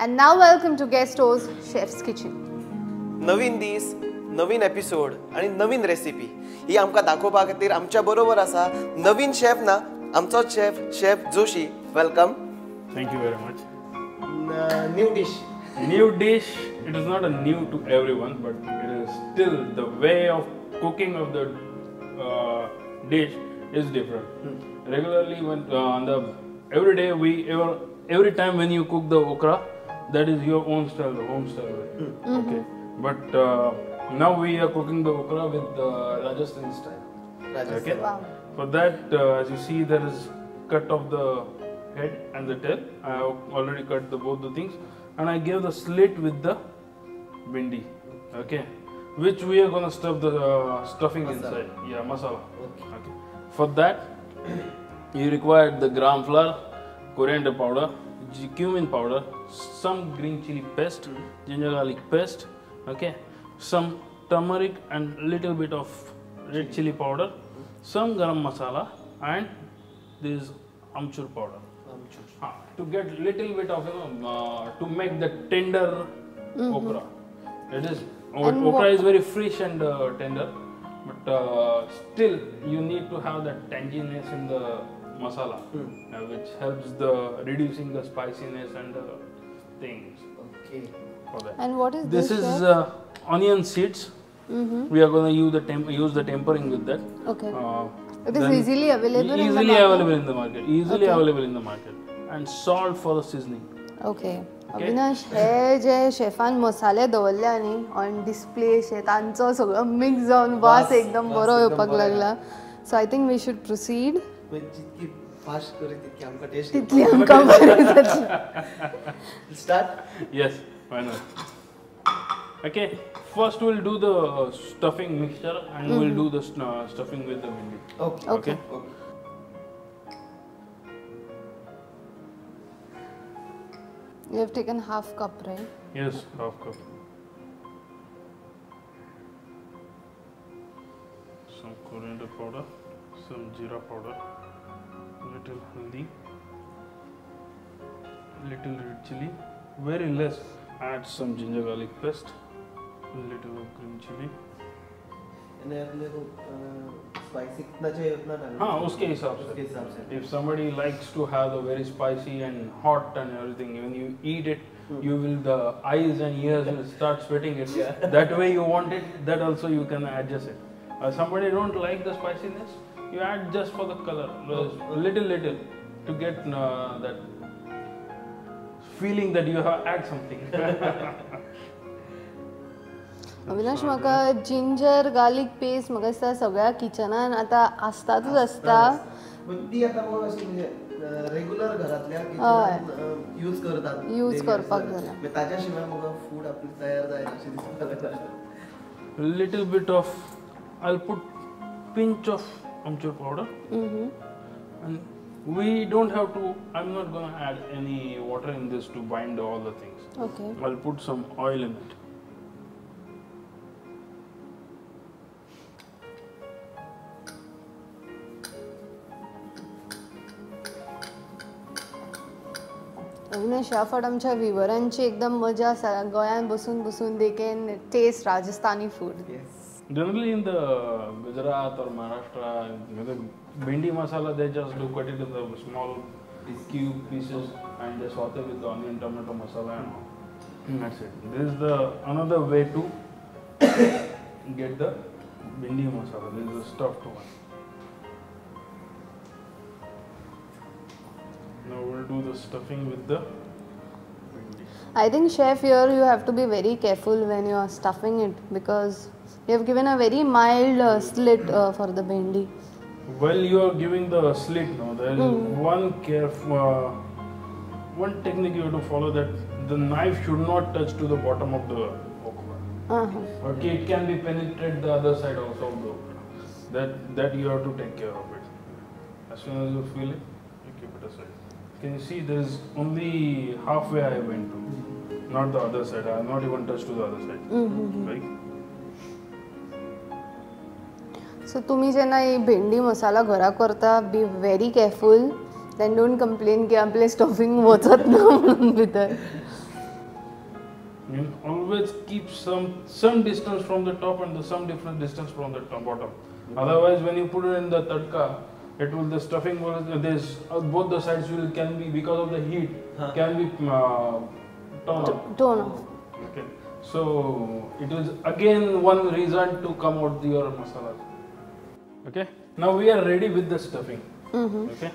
And now welcome to Guesto's Chef's Kitchen. नवीन दीस, नवीन एपिसोड आणि नवीन रेसिपी ही आमकां दाखोवपा खातीर आमच्या बरोबर आसा नवीन शेफ ना आमचो chef, chef Joshi. Welcome. Thank you very much. New dish. New dish, it is not a new to everyone, but it is still the way of cooking of the dish is different. Regularly, when on the every day we every time when you cook the okra, that is your own style, the home style way. Okay, but now we are cooking the okra with the Rajasthani style. Rajasthan. Okay. Wow. For that, as you see, there is cut of the head and the tail. I have already cut the both the things, and I gave the slit with the bhindi. Okay, which we are gonna stuff the stuffing masala inside. Yeah, masala. Okay. Okay. For that, you require the gram flour, coriander powder, cumin powder, some green chili paste, ginger garlic paste, okay, some turmeric and little bit of red chili powder, some garam masala, and this amchur powder. Amchur. To get little bit of, you know, to make the tender okra. It is okra is very fresh and tender, but still you need to have that tanginess in the masala, which helps the reducing the spiciness and the things. Okay. For that. And what is this? This is onion seeds. We are going to use the tempering with that. Okay. It is easily available. Easily available in the market. Easily available in the market. And salt for the seasoning. Okay. Avinash, हे जे chiffon मसाले दवरले आनी on display शे तांचो सगळो mix जावन वास एकदम बरो येवपाक लागला. So I think we should proceed. जितकी फास्ट करी तितकी आमकां टेस्ट तितली आमकां बरी जातली. Start? Yes, why not? Okay, first we'll do the stuffing mixture and we'll do the stuffing with the bhindi. Okay. Okay. Okay. You have taken half cup, right? Yes, half cup. Some coriander powder, some jeera powder, little haldi, little red chili, very less. Add some ginger garlic paste, little of green chili. And अपने को spicy कितना चाहिए उतना डालना. हाँ, उसके हिसाब से. उसके हिसाब से. If somebody likes to have a very spicy and hot and everything, when you eat it, you will the eyes and ears will start sweating it. Yeah. That way you want it, that also you can adjust it. Somebody don't like the spiciness, you add just for the color, little little, to get that feeling that you have add something. Avinash, म्हाका ginger garlic paste म्हाका दिसता सगळ्या किचनान आतां आसतातूच आसता. ती आतां अशी म्हणजे रेगुलर घरांतल्या किचनान यूज करतात, यूज करपाक जाला. ताच्या शिवाय म्हाका फूड आपली तयार जायना अशें दिसपाक लागला. Little bit of, I'll put pinch of amchur powder. And we don't have to, I'm not gonna add any water in this to bind all the things. Okay. I'll put some oil in it. Avinash, ह्या फावट आमच्या व्हिवरांची एकदम मजा आसा गोंयांत बसून बसून they can taste Rajasthani food. Yes. Generally in the Gujarat or Maharashtra, the bhindi masala, they just do cut it in the small cube pieces and they saute with the onion, tomato masala and all. That's it. This is the another way to get the bhindi masala. This is the stuffed one. Now we'll do the stuffing with the bhindi. I think, chef, here you have to be very careful when you are stuffing it because you have given a very mild slit for the bhindi. While you are giving the slit now, there is one one technique you have to follow, that the knife should not touch to the bottom of the okra. Okay, it can be penetrate the other side also of the okra. That you have to take care of it. As soon as you feel it, you keep it aside. Can you see there is only halfway I went to, not the other side. I have not even touched to the other side. Right? So तुम्ही जेन्ना ही भेंडी मसाला घरा करता, be very careful. Then don't complain की आपले stuffing वचत ना म्हणून भितर. You always keep some distance from the top and some different distance from the bottom. Otherwise, when you put it in the tadka, it will, the stuffing will, this both the sides will can be, because of the heat, can be torn off. Torn off. Okay. So it is again one reason to come out your masalas. Okay. Now we are ready with the stuffing. Okay.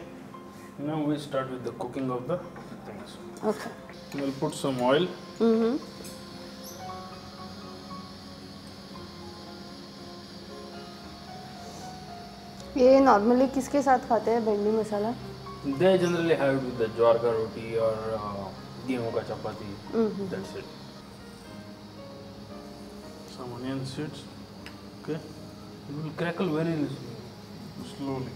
Now we start with the cooking of the things. Okay. We'll put some oil. ये normally किसके साथ खाते हैं भिंडी masala? They generally have it with the jowar ka roti or गेहूं का chapati. That's it. Some onion seeds. Okay. It will crackle very slowly.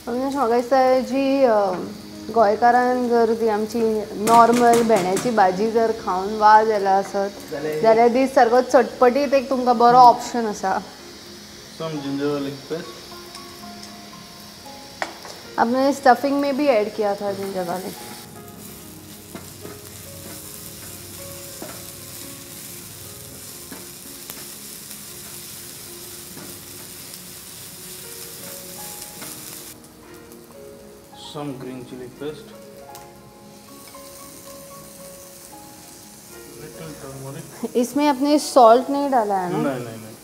Avinash, म्हाका दिसता जी गोंयकारान जर ती आमची नॉर्मल भेंड्याची भाजी जर खावन वाज आयला आसत जाल्यार दीस सारको चटपटीत एक तुमकां बरो ऑप्शन आसा. Some ginger garlic paste. आपने स्टफिंग में भी ऐड किया था ginger garlic. Some green chili paste, little turmeric. इसमें अपने salt नहीं डाला है ना? नहीं नहीं नहीं.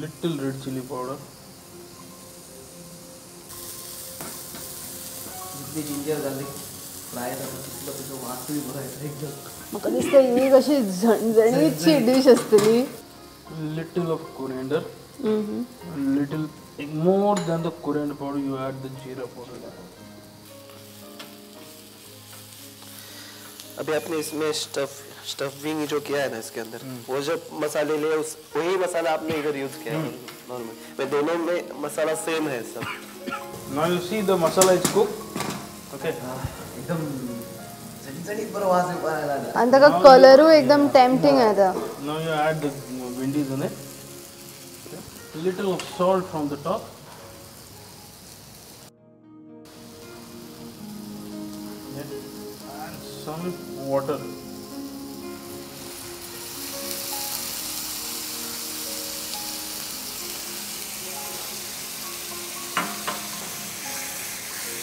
Little red chili powder. जितनी ginger garlic fry जाता तितलो तेजो वासूय बरो येता एकदम. म्हाका दिसता ही कशी झणझणीतशी डिश आसतली. Little of coriander. Little more than the coriander powder, you add the jeera powder. अभी आपने इसमें स्टफिंग जो किया है ना इसके अंदर, वो जब मसाले ले उस वही मसाला आपने इधर यूज किया है नॉर्मल. मैं दोनों में मसाला सेम है सब. Now you see the masala is cooked. Okay. एकदम झणझणीत बरो वास येवपाक लागला. आनी ताका कलरूय एकदम टेम्पटिंग येता. Now you add the bhindis in it. Little of salt from the top. Yeah. And some water.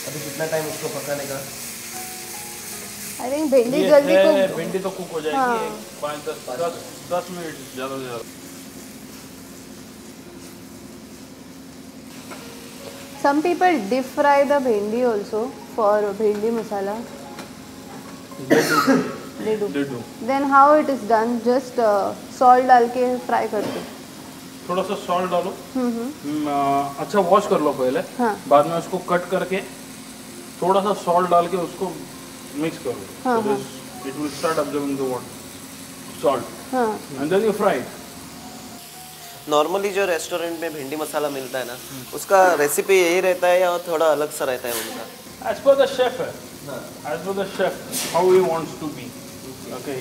अभी कितना टाइम उसको पकाने का? I think भिंडी जल्दी कुक, भिंडी तो कुक हो जाएगी 5-10 मिनट ज़्यादा से ज़्यादा. Some people deep fry the bhindi also for bhindi masala. They do. They do. They do. Then how it is done? Just salt डाल के fry करते. थोड़ा सा salt डालो. अच्छा वॉश कर लो पहले. हाँ. बाद में उसको कट करके थोड़ा सा salt डाल के उसको मिक्स करो. हाँ, so this, it will start absorbing the water, salt. हाँ. And then you fry it. Normally जो रेस्टोरेंट में भिंडी मसाला मिलता है ना, उसका रेसिपी यही रहता है या थोड़ा अलग सा रहता है उनका? As per the chef Hai. As per the chef, how he wants to be. Okay,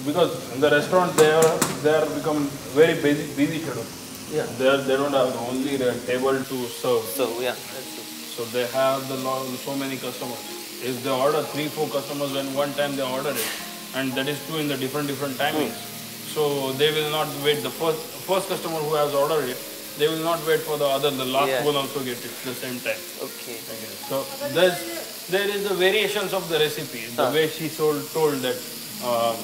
because in the restaurant they are become very busy schedule. Yeah. They don't have only the table to serve. So yeah, that's true. So they have the so many customers. If they order 3-4 customers when one time they order it, and that is two in the different timings. So they will not wait. The first customer who has ordered it, they will not wait for the other. The last one also get it the same time. Okay. Okay. So there is the variations of the recipe. The way she told that.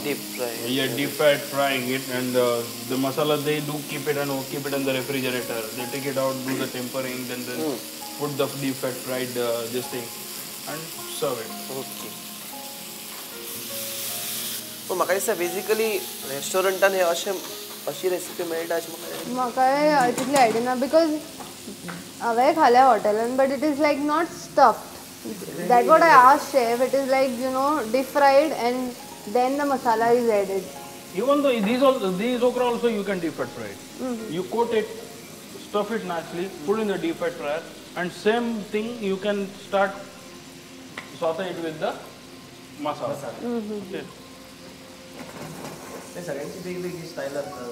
Deep fry. Yeah, deep fried frying it, and the masala they do keep it and keep it in the refrigerator. They take it out, do the tempering, then put the deep fat fried this thing, and serve it. Okay. So म्हाका दिसता basically रेस्टॉरंटान हे अशें अशी recipe मेळटा अशें म्हाका म्हाकाय तितली आयडिया ना, because हांवें खाल्या हॉटेलान, but it is like not stuffed. That what I asked chef, it is like you know deep fried and then the masala is added. Even though these okra also you can deep fat fry it. You coat it Stuff it nicely, put in the deep fat fryer, and same thing you can start saute it with the masala. Okay. सगळ्यांची वेगवेगळी style असता.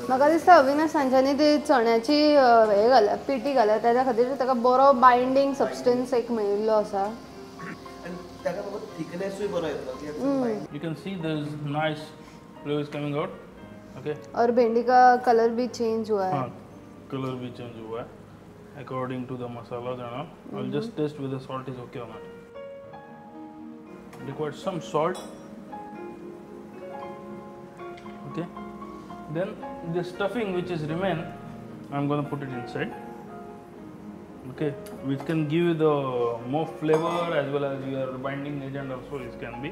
म्हाका दिसता अविनाश तांच्यांनी ती चण्याची हे घाल्या, पिठी घाल्या, ताच्या खातीर ताका बरो बायंडींग सबस्टन्स एक मेळिल्लो आसा. आनी ताका बाबा थिकनेसूय बरो येतलो. You can see this nice flavor is coming out. Okay. और भिंडी का कलर भी चेंज हुआ है. हाँ, कलर भी चेंज हुआ है according to the masalas and all. I'll just taste whether salt is okay or not. Required some salt. Okay. Then the stuffing which is remain, I'm gonna put it inside. Okay, which can give you the more flavor as well as your binding agent also it can be.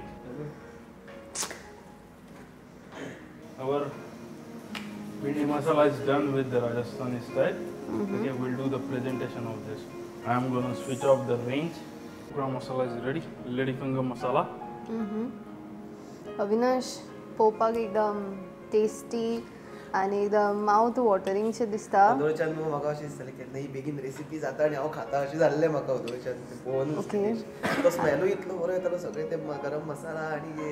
Our bhindi masala is done with the Rajasthani style. Okay, we'll do the presentation of this. I am gonna switch off the range. Okra masala is ready. Ladyfinger masala. Avinash, पोवपाक एकदम tasty आनी एकदम mouth watering शें दिसता. वदोळच्यान म्हाका अशें दिसतालें केन्ना ही बेगीन रेसिपी जाता आनी हांव खाता अशें जाल्लें म्हाका वदोळच्यान पळोवन. तो स्मेलूय इतलो बरो येतालो, सगळें ते गरम मसाला आनी हे.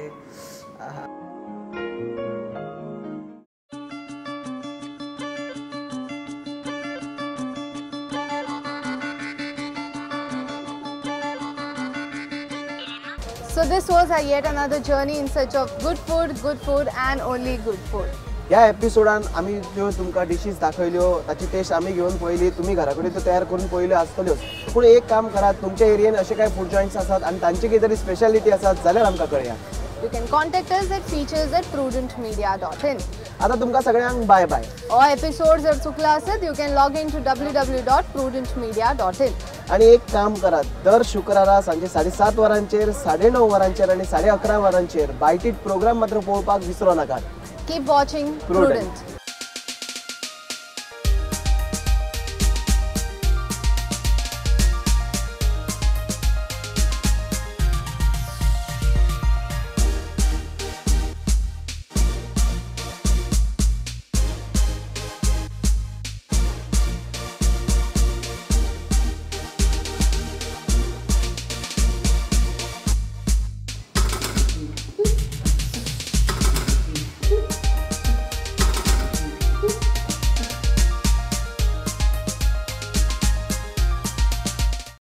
So this was our yet another journey in search of good food and only good food. ह्या एपिसोडान आमी ज्यो तुमकां डिशीज दाखयल्यो ताची टेस्ट आमी घेवन पळयली, तुमी घरा कडेन त्यो तयार करून पळयल्यो आसतल्योच. पूण एक काम करात, तुमच्या एरियेन अशे कांय फूड जॉयंट्स आसात आनी तांची कितें तरी स्पेशालिटी आसात जाल्यार आमकां कळया. You can contact us at features@prudentmedia.in. आतां तुमकां सगळ्यांक बाय बाय. हो एपिसोड जर चुकला आसत you can log in to www.prudentmedia.in. आनी एक काम करात, दर शुक्रारा सांजे 7:30 वरांचेर, 9:30 वरांचेर आनी 11:30 वरांचेर बायटीट प्रोग्राम मात्र पळोवपाक विसरो नाकात. Keep watching Prudent.